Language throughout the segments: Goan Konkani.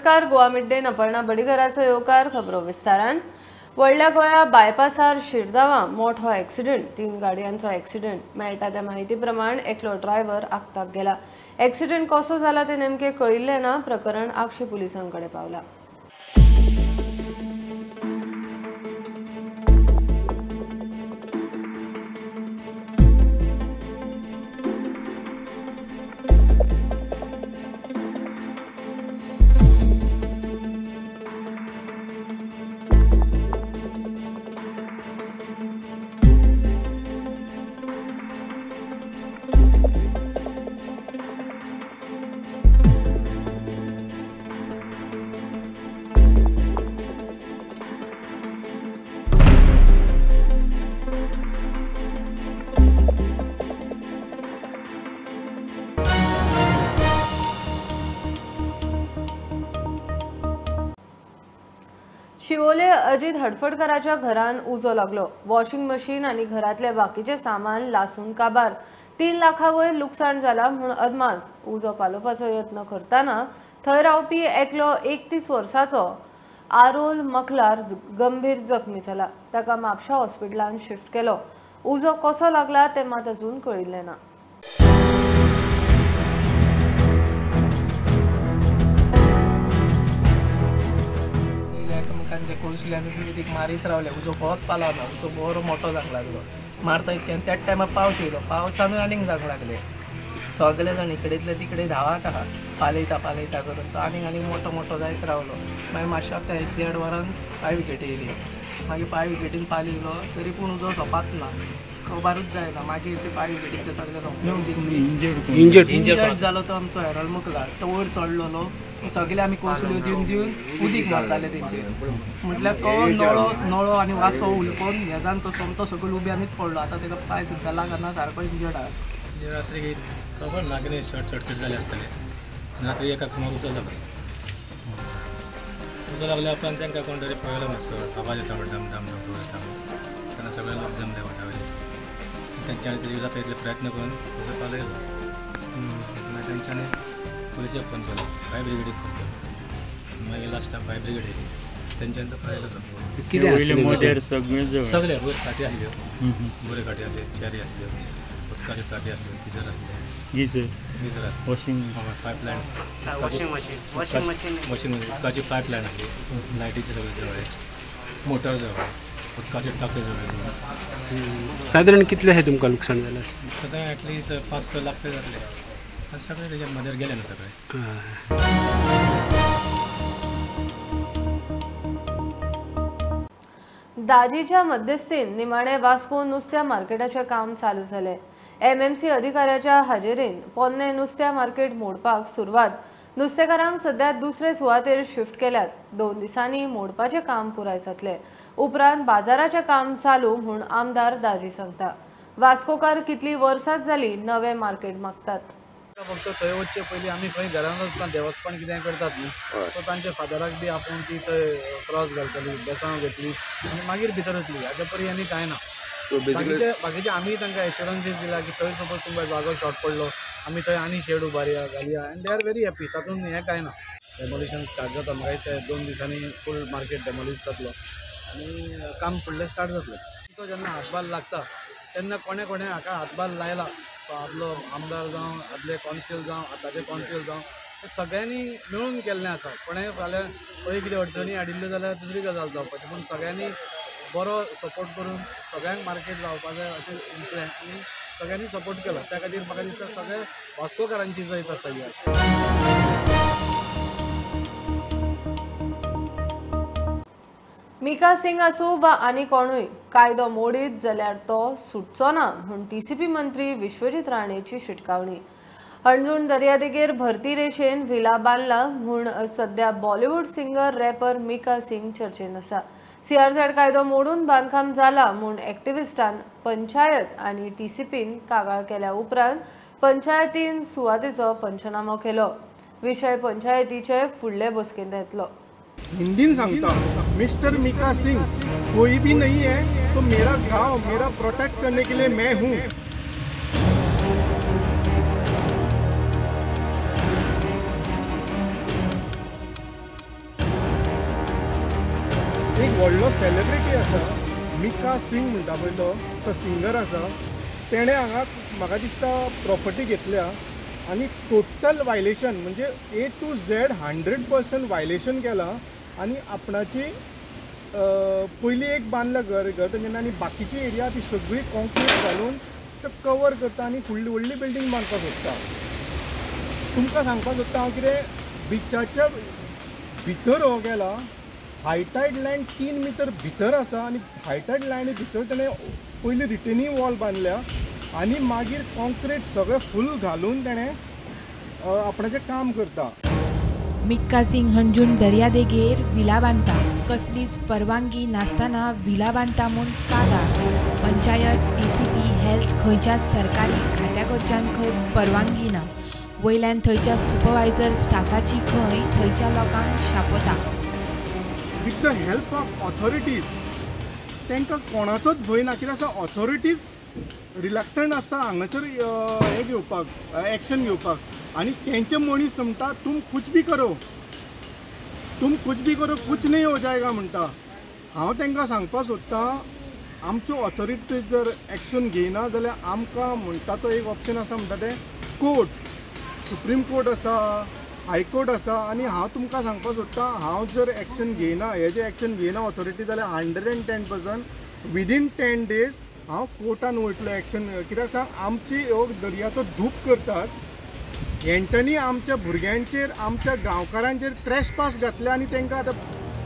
नमस्कार, गोवा मिड डे अपर्णा बडीघराचो येवकार. खबरो विस्तारान. व्हडल्या गोंया बायपासार शिरदावा मोठो एक्सिडंट, 3 गाडयांचो एक्सिडंट. मेळटा त्या माहिती प्रमाण एकलो ड्रायव्हर आगताक गेला. एक्सिडंट कसो जाला ते नेमके कळिल्लें ना. प्रकरण आगशी पुलिसांकडे पावला. शिवोले अजित हडफडकराच्या घरान उजो लागलो. वॉशिंग मशीन आणि घरातले बाकीचे सामान लासून काबार. 3 लाखां वयर लुकसाण जाला म्हूण अदमास. उजो पालोवपाचो यत्न करतना थंय रावपी एकलो 31 वर्साचो आरोल मखलार गंभीर जखमी जाला. ताका म्हापशा हॉस्पिटलान शिफ्ट केलो. उजो कसो लागला ते मात अजून कळिल्लें ना. कोळसुल्यान मारीत रावले. उजो बहुत पालोवना, उजो बरो मोठो जावंक लागलो. मारता इतक्यान त्याच टायमार पावस येयलो. पावसानूय आनीक जावंक लागले. सगळे जाण इकडेतले तिकडे धांवत आहा, पालयता पालयता करून तो आनीक आनीक मोठो मोठो जायत रावलो. मागीर मातशें त्या 1-1.5 वरान 5 विकेटी येयली. मागीर 5 विकेटीन पालयलो तरी पूण उजो सोंपात ना, खबरूच जायना. मागीर ते 5 विकेटीचे सगळे सोंपले. इंजर्ड जालो तो आमचो हेरॉल्ड मुकला, तो वयर चडलेलो. सगळे आमी कोळसुल्यो दिवन दिवन उदीक मारताले तेंचेर. म्हटल्यार तो नळो नळो आनी वासो उलकोन हेजान तो सोमतो सगळो उब्यानीच पडलो. आतां तेका पांय सुद्दां लागना, सारको इंजर्ड आहा. रात्री खबर ना कितें शॉर्ट सर्कीट जालें आसतलें. रात्री 1 सुमार उजो लागलो. उजो लागल्या उपरांत तांकां कोण तरी पळयलो मातसो आवाज येता म्हणटा, डम डम डम येता. तेन्ना सगळे लोक जमले वाटावले. तेंच्यांनी तेजे जाता इतले प्रयत्न करून उजो पालयलो. मागीर तेंच्यांनी पुलिसाक फोन केलो, फायर ब्रिगेडीक फोन केलो. मागीर लास्टाक फायर ब्रिगेड येयली, तेंच्यांनी तो पालयलो. सगळे वयर खाटी आसल्यो, बऱ्यो खाटी आसल्यो, चेरी आसल्यो, उदकाच्यो टाकी आसल्यो, गिजर आसले, गिजर वॉशिंग पायपलायन, मशीन उदकाची पायपलायन आसली, लायटीचे सगळे जवळ, मोटर जवळ, उदकाचे टाके जवळ. सादारण कितलें हे तुमकां लुकसाण जालें? सादारण एटलिस्ट 5-6 लाख रुपया जातले. सगळे तेच्या मदेर गेले ना सगळे. दाजीच्या मध्यस्थीन निमाणे वास्को नुस्त्या मार्केटाचें काम चालू जालें. एमएमसी अधिकाऱ्याच्या हाजेरीन पोन्ने नुस्त्या मार्केट मोडपाक सुरवात. नुस्तेकारांक सध्या दुसरे सुवातेर शिफ्ट केल्यात. 2 दिसांनी मोडपाचें काम पुराय जातलें. उपरांत बाजाराचें काम चालू म्हूण आमदार दाजी सांगता. वास्कोकार कितली वर्सां जाली नवें मार्केट मागतात. फक्त थंय वचचे पयलीं आमी खंय घरान वचना, देवस्थान कितें करतात न्हू, सो तांच्या फादराक बी आपोवन ती थंय क्रॉस घालतली, बेसांव घेतली आनी मागीर भितर वतली. हाच्या परी आनी कांय ना. बाकीचे आमी तांकां एश्योरन्सीस दिला की थंय सपोज तुमकां जागो शॉर्ट पडलो, आमी थंय आनी शेड उबारया घालया, आनी they are very happy. तातूंत हें कांय ना. डेमोलिशन स्टार्ट जाता, म्हाका दिसता 2 दिसांनी फूल मार्केट डेमोलिश जातलो आनी काम फुडलें स्टार्ट जातलें. तुमचो जेन्ना हातभार लागता तेन्ना कोणें कोणें हाका हातभार लायला, तो आदलो आमदार जावं, आदले कॉन्सिल जावं, आतांचे कॉन्सिल जावं, ते सगळ्यांनी मेळून केल्लें आसा. कोणें फाल्यां खंय कितें अडचणी हाडिल्ल्यो जाल्यार दुसरी गजाल जावपाची, पूण सगळ्यांनी बरो सपोर्ट करून सगळ्यांक मार्केट जावपा जाय अशें दिसलें आनी सगळ्यांनी सपोर्ट केलो. त्या खातीर म्हाका दिसता सगळे वास्कोकारांची जैत आसा ही. मिका सिंग आसूं वा आनी कोणूय कायदो मोडीत जाल्यार तो सुटचो ना म्हूण टीसीपी मंत्री विश्वजीत राणेची शिटकावणी. हणजूण दर्यादेगेर भरती रेशेन विला बांदला म्हूण सध्या Bollywood singer rapper Mika Singh चर्चेन आसा. सीआरझेड कायदो मोडून बांदकाम जाला म्हूण एक्टिविस्टान पंचायत आनी टीसीपीन कागाळ केल्या उपरांत पंचायतीन सुवातेचो पंचनामो केलो. विशय पंचायतीचे फुडले बसकेंत येतलो. हिंदी सांगता, मिस्टर मिका सिंह कोई भी नहीं है तो मेरा गांव मेरा प्रोटेक्ट करने के लिए मैं हूँ. एक व्हडलो सेलिब्रिटी आसा मिका सिंग म्हणटा पळय तो सिंगर आसा, तेणें हांगा म्हाका दिसता प्रॉपर्टी घेतल्या आनी टोटल वायलेशन म्हणजे A to Z 100% violation केलां आनी आपणाची पयलीं एक बांदलां घर घर तेंच्यांनी आनी बाकीची एरिया ती सगळी कॉन्क्रीट घालून तो कवर करता आनी फुडली व्हडली बिल्डींग बांदपाक सोदता. तुमकां सांगपाक सोदता हांव कितें बिचाच्या भितर हो गेला, हायटायड लायन 3 मिटर भितर आसा आनी हायटायड लायनी भितर तेणें पयलीं रिटेनिंग वॉल बांदल्या आनी मागीर कॉन्क्रीट सगळें फूल घालून तेणें आपणाचें काम करता. मिक्का सिंग हणजूण दर्यादेगेर विला बांदता, कसलीच परवानगी नासतना विला बांदता म्हूण कागाळ. पंचायत, टीसीपी, हेल्थ खंयच्याच सरकारी खात्या कडच्यान खंय परवानगी ना. वयल्यान थंयच्या सुपरवायझर स्टाफाची खंय थंयच्या लोकांक शापोता. With the help of authorities तांकां कोणाचोच भंय ना, कित्याक आसा ऑथॉरिटीज रिलक्टंट आसता हांगासर हें घेवपाक, एक्शन घेवपाक आनी तेंचे मनीस म्हणटा तुम कुछ भी करो, तुम कुछ भी करो, कुछ नहीं हो जाएगा म्हणटा. हांव तांकां सांगपाक सोदतां आमच्यो ऑथॉरिटीज जर एक्शन घेयना जाल्यार आमकां म्हणटा तो एक ऑप्शन आसा म्हणटा तें कोर्ट, सुप्रीम कोर्ट आसा, हायकोर्ट आसा. आनी हांव तुमकां सांगपाक सोदतां हांव जर एक्शन घेयना, हे जे एक्शन घेयना ऑथॉरिटी जाल्यार 110% विदीन 10 डेज हांव कोर्टान वयतलो एक्शन. कित्याक सांग आमची ह्यो दर्याचो धूप करतात हेंच्यांनी आमच्या भुरग्यांचेर आमच्या गांवकारांचेर ट्रेसपास घातले आनी तांकां आतां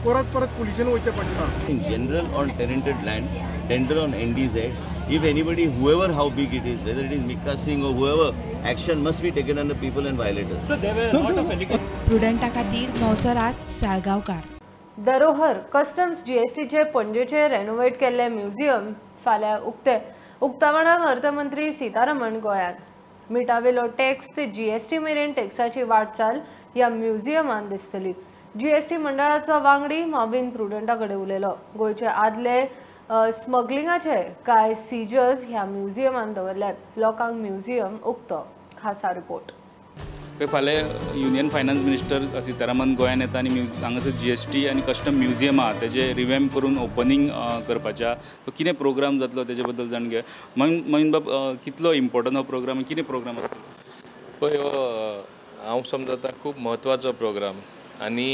परत परत पुलिशेन वयचें पडटा. In general on tenanted land, tender on NDZs, if anybody, whoever, how big it is, whether it is Mika Singh or whoever, action must be taken on the people and violators. So there were a lot of allegations. प्रुडंटा खातीर नवसरात साळगांवकार. धरोहर कस्टम्स जीएसटीचे पणजेचे रेनोवेट केल्ले म्युझियम फाल्यां उक्ते. उक्तावणाक अर्थमंत्री सीतारमण गोंयांत. मिटावेलो टॅक्स ते जीएसटी मेरेन टॅक्साची वाटचाल ह्या म्युझियमान दिसतली. जीएसटी मंडळाचो वांगडी माविन प्रुडंटा कडेन उलयलो. गोंयचे आदले स्मगलिंगाचे कांय सीजर्स ह्या म्युझियमान दवरल्यात. लोकांक म्युझियम उक्तो. खासा रिपोर्ट. फाल्यां युनियन फायनान्स मिनिस्टर सीतारामन गोंयान येता आनी हांगासर जीएसटी आनी कस्टम म्युझियम आहा तेजें रिवॅम्प करून ओपनींग करपाचें आहा. सो कितें प्रोग्राम जातलो तेजे बद्दल जाणून घे. मोहीन बाब, कितलो इम्पोर्टंट हो प्रोग्राम, कितें प्रोग्राम आसतलो? पळय, हो हांव समजता खूब म्हत्वाचो प्रोग्राम आनी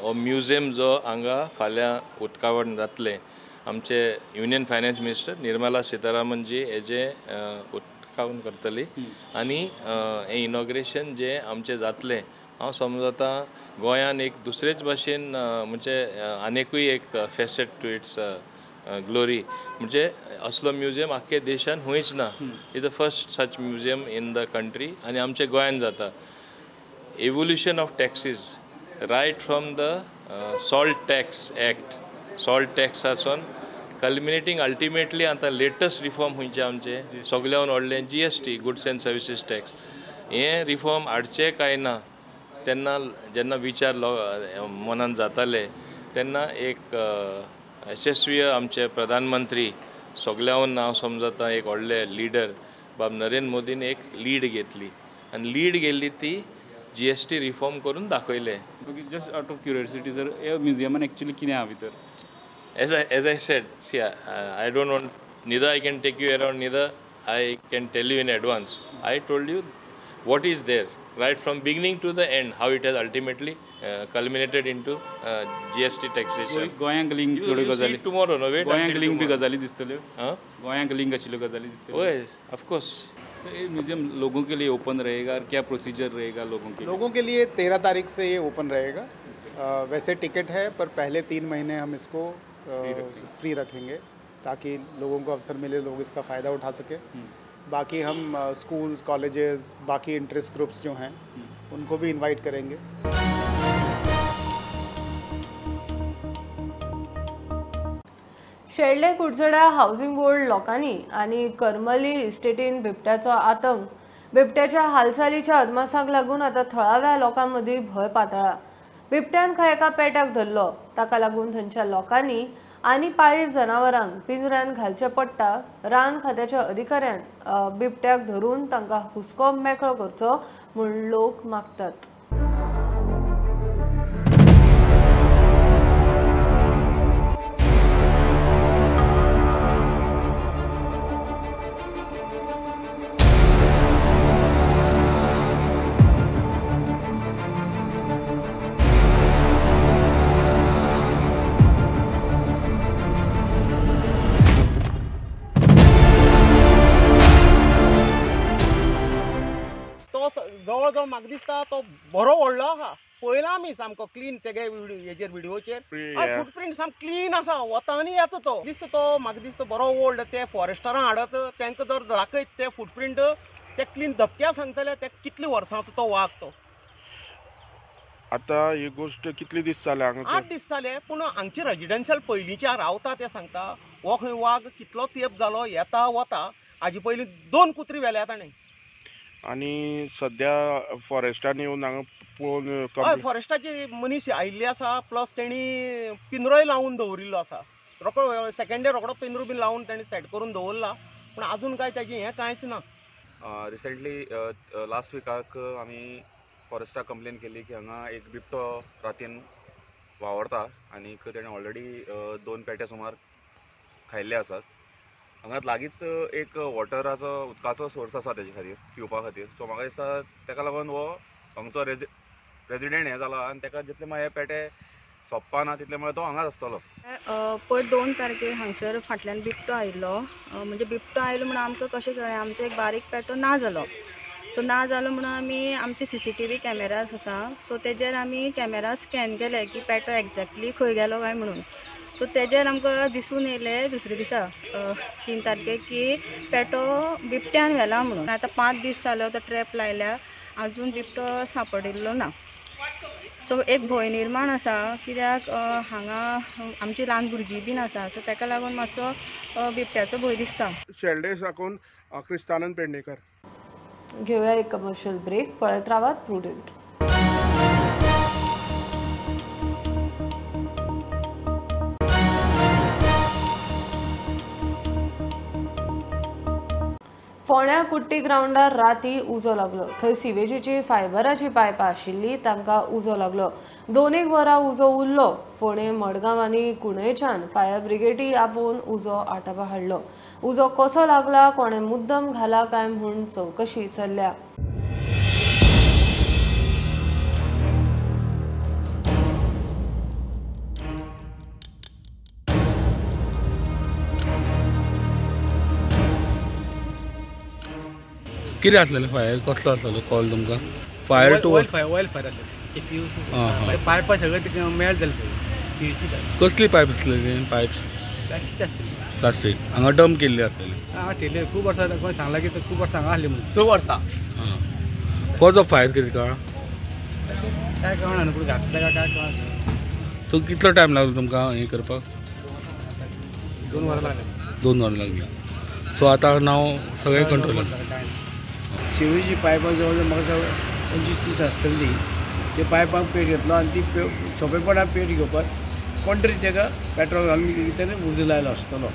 हो म्युझियम जो हांगा फाल्यां उक्तावण जातलें, आमचे union finance minister Nirmala Sitharaman ji हेजें उक्तावण करतली आनी हें इनॉग्रेशन जें आमचें जातलें, हांव समजता गोंयान एक दुसरेच भाशेन म्हणजे आनिकूय एक फेसेट टू it's glory, म्हणजे असलो म्युझियम आख्खे देशान खंयच ना. Is the first such museum in the country आनी आमच्या गोंयान जाता. Evolution of taxes right from the salt tax act, salt टॅक्सासून culminating ultimately आतां लेटस्ट रिफॉर्म खंयचे आमचे सगळ्यान व्हडलें GST, goods and services tax, हें रिफॉर्म हाडचें काय ना तेन्ना जेन्ना विचार मनान जाताले तेन्ना एक यशस्वी आमचे प्रधानमंत्री सगळ्यान हांव समजता एक व्हडले लिडर बाब नरेंद्र मोदीन एक लीड घेतली आनी लीड गेल्ली ती जीएसटी रिफॉर्म करून दाखयले. Just out of curiosity sir, ह्या म्युझियमान एक्चुअली कितें आहा भितर? As I said, see, I don't want, neither I can take you around, neither I can tell you in advance. I told you what is there, right from beginning to the end, how it has ultimately culminated into GST taxation. गोयांक link थोड्यो गजाली tomorrow, no wait. गोयांक link बी गजाली दिसतल्यो. गोयांक लिंक आशिल्ल्यो गजाली दिसतल्यो. हय, of course. ये म्यूजियम लोगों के लिए ओपन रहेगा और क्या प्रोसीजर रहेगा लोगों के लिए? लोगों के लिए 13 तारीख से ये ओपन रहेगा. वैसे टिकट है पर पहले 3 महीने हम इसको फ्री रखेंगे ताकि लोगों को अवसर मिले, लोग इसका फ़ायदा उठा सके. बाकी हम स्कूल्स, कॉलेजेस, बाकी इंटरेस्ट ग्रुप्स जो हैं उनको भी इनवाइट करेंगे. शेडले कुडचड्या हावसिंग बोर्ड लोकांनी आनी करमली इस्टेटीन बिबट्याचो आतंक. बिबट्याच्या हालचालीच्या अदमासाक लागून आतां थळाव्या लोकां मदीं भंय पातळा. बिबट्यान खंय एका पेट्याक धरलो, ताका लागून थंयच्या लोकांनी आनी पाळीव जनावरांक पिंजऱ्यान घालचें पडटा. रान खात्याच्या अधिकाऱ्यान बिबट्याक धरून तांकां हुस्को मेकळो करचो म्हूण लोक मागतात. म्हाका दिसता तो बरो व्हडलो आहा, पळयला आमी सामको क्लीन तेगे हेजेर व्हिडियोचेर फुटप्रिंट सामको क्लीन आसा, वतानी येता तो दिसता, तो म्हाका दिसता बरो ओल्ड. ते फॉरेस्टरां हाडत तांकां जर दाखयत ते फुटप्रिंट ते क्लीन धपक्या सांगतले ते कितले वर्सांचो तो वाग तो. आतां ही गोश्ट कितले दीस जाले हांगा? 8 दीस जाले, पूण हांगचे रेजिडेन्शियल पयलींच्या रावता ते सांगता हो खंय वाग कितलो तेंप जालो येता वता. हाजे पयलीं 2 कुत्री व्हेल्या ताणें. आनी सद्या फॉरेस्टान येवन हांगा पळोवन? हय, फॉरेस्टाचे मनीस आयिल्ले आसा, प्लस तेणी पिंजरोय लावन दवरिल्लो आसा. रोकडो सेकेंड डे रोकडो पिंजरो बीन लावन तेणी सेट करून दवरला, पूण आजून काय तेजें हें कांयच ना. रिसेंटली लास्ट विकाक आमी फॉरेस्टाक कंप्लेन केली की हांगा एक बिबटो रातीन वावरता आनी तेणें ऑलरेडी 2 पेटे सुमार खायिल्ले आसात. हांगा लागींच एक वॉटराचो उदकाचो सोर्स आसा तेजे खातीर पिवपा खातीर. सो म्हाका दिसता तेका लागून हो हांगचो रेजिडेंट हें जाला आनी तेका जितले म्हळ्यार हे पेटे सोंपपा ना तितले म्हळ्यार तो हांगाच आसतलो. पयर 2 तारखेर हांगसर फाटल्यान बिबटो आयिल्लो. म्हणजे बिबटो आयलो म्हणून आमकां कशें कळ्ळें, आमचो एक बारीक पेटो ना जालो. सो ना जालो म्हणून आमी आमचे CCTV cameras आसा, सो तेजेर आमी कॅमेरा स्कॅन केले की पेटो एग्जॅक्टली खंय गेलो काय म्हणून. सो तेजेर आमकां दिसून येयलें दुसरे दिसा 3 तारखेक की पेटो बिबट्यान व्हेला म्हणून. आतां 5 दीस जालो तो ट्रॅप लायल्या, आजून बिबटो सांपडिल्लो ना. सो एक भंय निर्माण आसा कित्याक हांगा आमची ल्हान भुरगीं बीन आसा, सो तेका लागून मातसो बिबट्याचो भंय दिसता. शेल्डे साकून क्रिस्तानंद पेडणेकर. घेऊया एक कमर्शियल ब्रेक, पळयत रावात प्रुडंट. फोंड्या कुट्टी ग्रावंडार राती उजो लागलो. थंय सिवेजीची फायबराची पायपां आशिल्ली, तांकां उजो लागलो. 2 वरां उजो उरलो. फोंडें, मडगांव आनी कुणयच्यान फायर ब्रिगेडी आपोवन उजो आटापा हाडलो. उजो कसो लागला, कोणें मुद्दम घाला काय म्हूण चवकशी चल्ल्या. कितें आसलेलें फायर कसलो आसलेलो कॉल तुमकां? Fire to oil fire, oil fire आसलेलें. पीयूसी पायपां सगळें मेल्ट जालें सगळें. पीयूसी कसली पायप आसलेली? पायप्स प्लास्टीकची आसलेली. प्लास्टीक हांगा डंप केल्ली आसलेली. हांगा ठेयल्ली खूब वर्सां, कोणी सांगलां की खूब वर्सां हांगा आसली म्हणून. 6 वर्सां. कसो फायर कितें कळ्ळा? काय कळना न्हू, पूण घातलें काय काय कळना. सो कितलो टायम लागलो तुमकां हें करपाक? 2 वरां लागलीं. 2 वरां लागलीं. सो आतां नाव सगळें कंट्रोल. सिवरीची पायपां जवळ जवळ म्हाका 25-30 आसतली. ते पायपांक पेट घेतलो आनी ती सोंपेपणान पेट घेवपाक कोण तरी ताका पेट्रोल घालून कितें तरी उजो लायलो आसतलो.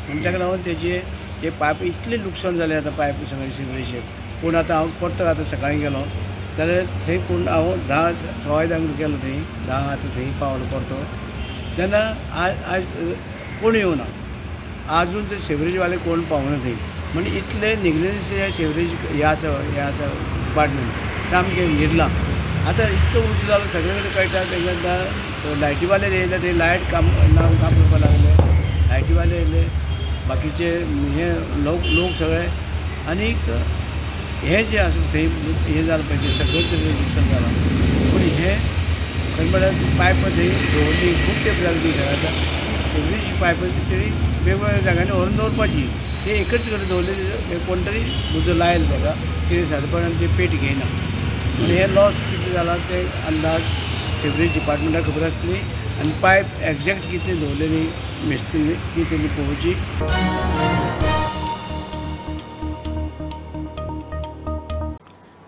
म्हण ताका लागून तेजे ते पायप इतलें लुकसाण जालें आतां पायप सगळें सिवरीचें. पूण आतां हांव परतो आतां सकाळीं गेलो जाल्यार थंय कोण हांव 10 सवाय 10 गेलो थंय, 10 आतां थंय पावलो परतो. तेन्ना आज कोण येवना आजून, ते सिवरेजवाले कोण पावना थंय. म्हणजे इतले निगलिजन्स हे सिवरेज हे आसा, हे आसा डिपार्टमेंट सामकें निर्ला. आतां इतलो उजो जालो सगळे कडेन कळटा. तेंकां आतां लायटीवाले येयले, ते लायट काम ना काम करपाक लागले, लायटीवाले येयले, बाकीचे हे लोक सगळे. आनीक हें जें आसा थंय हें जालां पळय, तें सगळें तरेन लुकसाण जालां. पूण हें खरें म्हळ्यार पायपां थंय दवरली खूब तेंप जाली ती घरांत. सिवरेज पायपां तरी वेगवेगळ्या जाग्यांनी व्हरून दवरपाची, ते एकच कडेन दवरले, कोण तरी उजो लायलो ताका कितें सादेपणान ते पेट घेयना. पूण हे लॉस कितें जाला ते अंदाज सिवरेज डिपार्टमेंटाक खबर आसली आनी पायप एग्जॅक्ट कितली दवरलेली मिस्त्री ती तेणी पळोवची.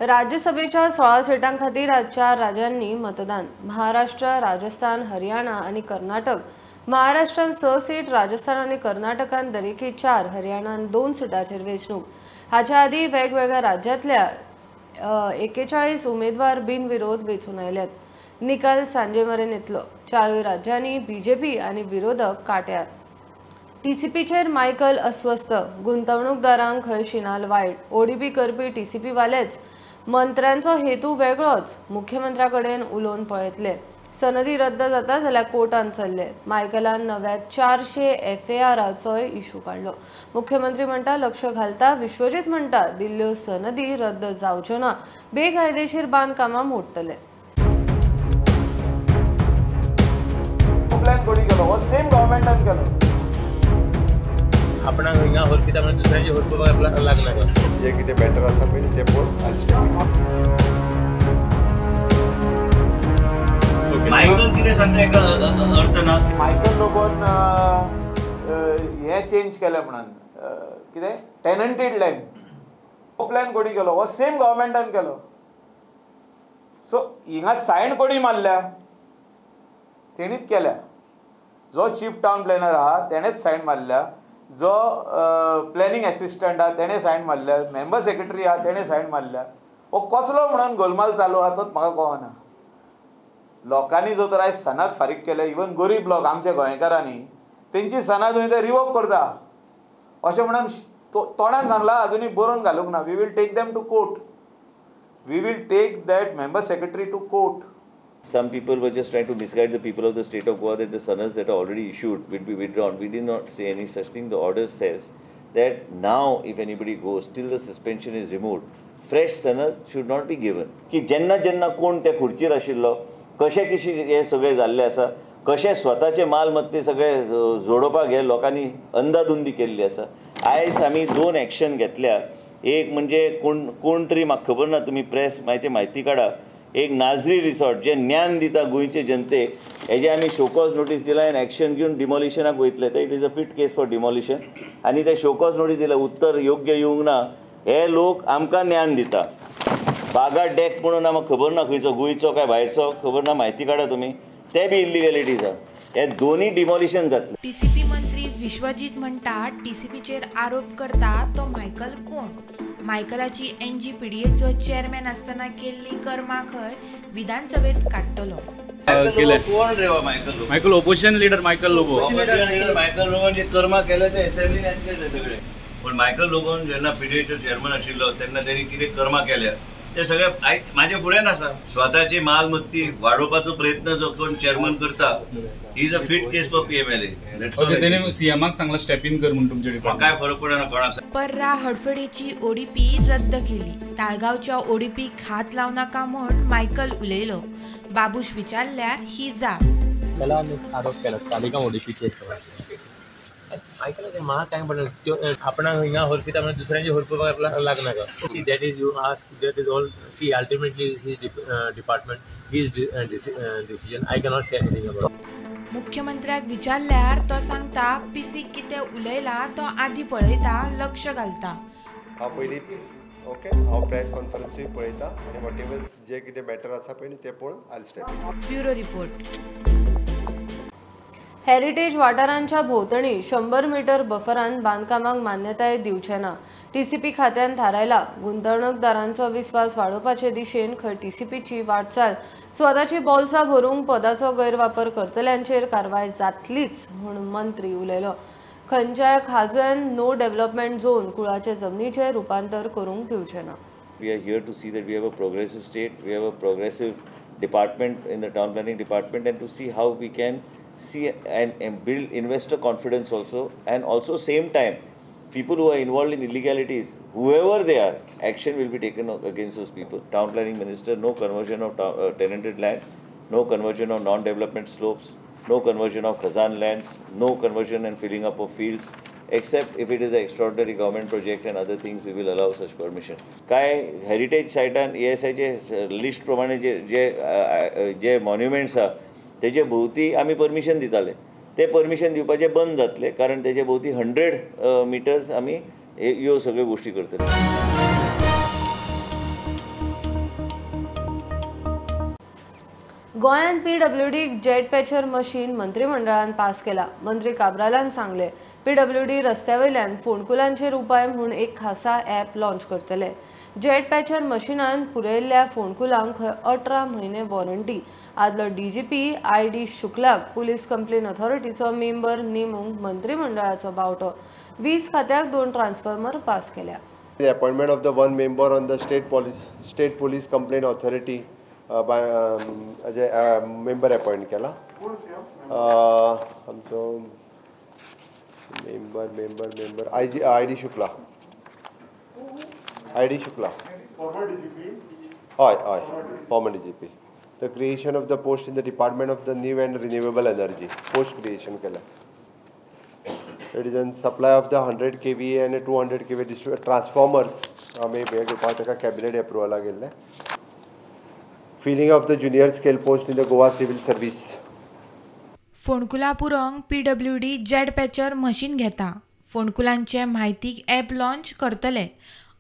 राज्यसभेच्या 16 सीटां खातीर आज 4 राज्यांनी मतदान. महाराष्ट्र, राजस्थान, हरियाणा आनी कर्नाटक. महाराष्ट्रान 6 सीट, राजस्थान आनी कर्नाटकान दरेकी 4, हरियाणान 2 सीटाचेर वेंचणूक. हाच्या आदी वेगवेगळ्या राज्यांतल्या 41 उमेदवार बिनविरोध वेंचून आयल्यात. निकाल सांजे मेरेन येतलो. 4 राज्यांनी बीजेपी आनी विरोधक काट्यार. टीसीपीचेर मायकल अस्वस्थ, गुंतवणूकदारांक खंय शिनाल वायट. ओडीपी करपी टीसीपी वालेच, मंत्र्यांचो हेतू वेगळोच, मुख्यमंत्र्या कडेन उलोवन पळयतले. सनदी रद्द जाता जाल्यार कोर्टान चल्ले. मायकलान नव्या 400 एफआयआराचोय इशू काडलो. मुख्यमंत्री म्हणटा लक्ष घालता, विश्वजीत म्हणटा दिल्ल्यो सनदी रद्द जावच्यो ना, बेकायदेशीर बांदकामां मोडटले. प्लॅन कोणी केलो हो सेम गव्हर्मेंटान केलो. आपणाक हिंगा होरपिता म्हणून दुसऱ्यांचे होरपुपाक लागना. जे कितें बेटर आसा पळय तें पळोवन मायकल कितें सांगता एका अर्थ ना. मायकल लोबोन हें चेंज केलें म्हणून कितें टेनंटेड लँड हो प्लॅन कोणी केलो हो सेम गव्हर्मेंटान केलो. सो हिंगा सायन कोणी मारल्या तेणीच केल्या. जो चीफ टावन प्लॅनर आहा तेणेच सायन मारल्या, जो प्लॅनिंग एसिस्टंट आहा तेणें सायन मारल्या, मेंबर सेक्रेटरी आहा तेणें सायन मारल्या. हो कसलो म्हणून गोलमाल चालू आहा तोच म्हाका कळना. लोकांनी जो तर आयज सनाद फारीक केले, इवन गरीब लोक आमच्या गोंयकारांनी तेंची सनाद ते रिवोक करता अशें म्हणून तोंडान सांगला, अजुनूय बरोवन घालूंक ना. We will take them to court, we will take that member secretary to court. Some people were just trying to misguide the people of the state of Goa that the sanads that are already issued will be withdrawn. We did not say any such thing. The order says that now if anybody goes till the suspension is removed, fresh sanad should not be given. की जेन्ना जेन्ना कोण त्या खुर्चीर आशिल्लो, कशें कशें हे सगळें जाल्लें आसा, कशें स्वताचे मालमत्ते सगळे जोडोवपाक हे लोकांनी अंदाधुंदी केल्ली आसा. आयज आमी 2 एक्शन घेतल्या. एक म्हणजे कोण तरी म्हाका खबर ना, तुमी प्रेस म्हायती म्हायती काडा, एक नाजरी रिसॉर्ट जे ज्ञान दिता गोंयचे जनतेक, हेजे आमी शोकॉज नोटीस दिला आनी एक्शन घेवन डिमॉलिशनाक वयतले. ते it is a fit case for demolition. आनी ते शोकॉज नोटीस दिल्या, उत्तर योग्य येवंक ना. हे लोक आमकां ज्ञान दिता. बागा डेक म्हणून आमकां खबर ना खंयचो, गोंयचो काय भायरचो खबर ना, म्हायती काडा तुमी. ते बी इल्लिगॅलिटीज आसा. हे दोनूय डिमॉलिशन जातले. टीसीपी मंत्री विश्वजीत म्हणटा टीसीपीचेर आरोप करता तो मायकल कोण? मायकलाची एनजीपीडीएचो चेअरमॅन आसतना केल्ली कर्मा खंय विधानसभेत काडटलो. कोण रे Michael? Michael opposition leader Michael Lobo. Michael लोबोन जे कर्मा केले ते असेंब्लीन येतले ते सगळे. पण मायकल लोबोन जेन्ना पीडीएचो चेअरमॅन आशिल्लो तेन्ना तेणी कितें कर्मा केल्या ते सगळे म्हाजे फुड्यान आसा. स्वताची मालमत्ती वाडोवपाचो प्रयत्न जो कोण चेअरमॅन करता, he is a fit case for PMLA. तेणे सीएमाक सांगला स्टेप इन कर म्हणून तुमच्या डिपार्टमेंट. काय फरक पडना कोणाक. पर्रा हडफडेची ओडीपी रद्द केली. ताळगांवच्या ओडीपीक हात लावं नाका म्हूण मायकल उलयलो. बाबूश विचारल्यार ही जाप. त्याला आरोप केला तालिका ओडीपीचेर. आयकलां म्हाका कांय पडना, आपणाक हिंगा होरपिता म्हणून दुसऱ्यांचे होरपुपाक लागनाका. See that is you ask, that is all. See ultimately is his department, his decision. I cannot say anything about. मुख्यमंत्र्याक विचारल्यार तो सांगता पीसी कितें उलयला तो आदी पळयता, लक्ष घालता. हांव पयलीं ओके हांव प्रेस कॉन्फरन्सूय पळयता आनी what ever जे कितें मॅटर आसा पळय तें पळोवन I step. Bureau report. Heritage वाठारांच्या भोंवतणी 100 मीटर बफरान बांदकामाक मान्यताय दिवचे ना, टीसीपी खात्यान थारायला. गुंतवणूकदारांचो विस्वास वाडोवपाचे दिशेन खंय टीसीपीची वाटचाल. स्वताची बोल्सां भरूंक पदाचो गैरवापर करतल्यांचेर कारवाय जातलीच म्हूण मंत्री उलयलो. खंयच्याय खाजन नो डेव्हलपमेंट झोन कुळाचे जमनीचें रुपांतर करूंक दिवचे ना. We are here to see that we have a progressive state, we have a progressive department in the town planning department, and to see how we can see and build investor confidence also, and also same time people who are involved in illegalities, whoever they are, action will be taken against those people. Town planning minister, no conversion of tenanted land, no conversion of non-development slopes, no conversion of khazan lands, no conversion and filling up of fields, except if it is an extraordinary government project and other things, we will allow such permission. काय हेरिटेज सायटान ASI चे लिस्ट प्रमाणे जे जे जे मॉन्युमेंट्स आहा तेजे भोवती आमी परमिशन दिताले, ते परमिशन दिवपाचें बंद जातलें, कारण तेजे भोवती 100 मिटर्स आमी ह्यो सगळ्यो गोश्टी करतले. गोंयांत पीडब्ल्यूडीक जेट पॅचर मशीन मंत्रिमंडळान पास केला. मंत्री काब्रालान सांगले पीडब्ल्यूडी रस्त्यावयल्यान फोंडकुलांचेर उपाय म्हूण एक खासा ॲप लॉन्च करतले. जेट पॅचर मशिनान पुरयल्ल्या फोंडकुलांक खंय 18 म्हयने वॉरंटी. आदलो डीजीपी ID शुक्लाक पुलीस कंप्लेन ऑथॉरिटीचो मेंबर नेमूंक मंत्रिमंडळाचो बावटो. वीज खात्याक 2 ट्रान्सफॉर्मर पास केल्या. The appointment of the one member on the state police complaint authority as a member appoint केला. आमचो member member member I D Shukla, I D Shukla, हय हय, former DGP. The creation of the post in the department of the new and renewable energy post creation केलें. It is an supply of the 100 kVA and 200 kVA transformers आमी हे घेवपाक ताका कॅबिनेट एप्रुवला गेल्लें. Filling of the junior scale post in the Goa civil service. फोंडकुलां पुरोवंक PWD jet पॅचर machine घेता. फोंडकुलांचे म्हायतीक ॲप लॉन्च करतले.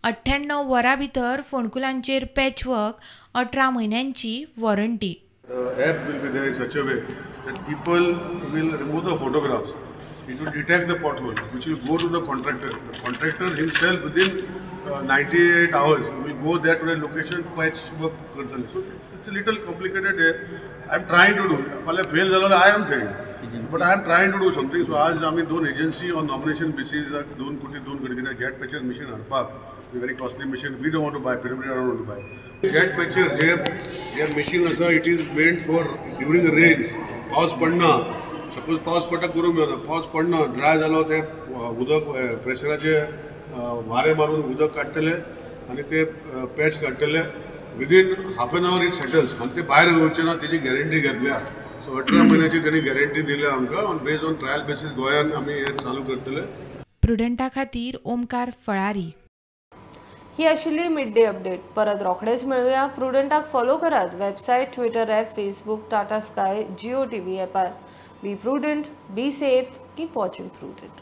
98 वरां भितर फोंडकुलांचेर patchwork, 18 म्हयन्यांची warranty. The app will be there in such a way that people will remove the photographs. It will detect the pothole, which will go to the contractor. The contractor himself within 98 hours will go there to the location, patch work kartale. So it's a little complicated. I am trying to do. Pale fail jalo I am failed, but I am trying to do something. So आज आमी दोन agency on nomination basis 2 कोटी 2 कोटी jet patcher machine हाडपाक, very costly machine. We don't want to buy, PWD don't want to buy. Jet patcher J J machine आसा, it is meant for during rains. पावस पडना, सपोज पावस पडटा करूंक मेळना, पावस पडना ड्राय जालो ते उदक प्रेशराचे वारें मारून उदक काडटले आनी ते पॅच काडटले. Within half an hour it settles आनी ते भायर वचचे ना तेजी गॅरंटी घेतल्या. सो 18 म्हयन्याची तेणी गॅरंटी दिल्या आमकां. On base on trial basis गोंयान आमी हें चालू करतले. प्रुडंटा खातीर ओमकार फळारी. ही आशिल्ली मिड डे अपडेट. परत रोखडेच मेळुया. प्रुडंटाक फॉलो करात website, Twitter app, Facebook, Tata Sky, Jio TV ॲपार. Be prudent, be safe, keep watching Prudent.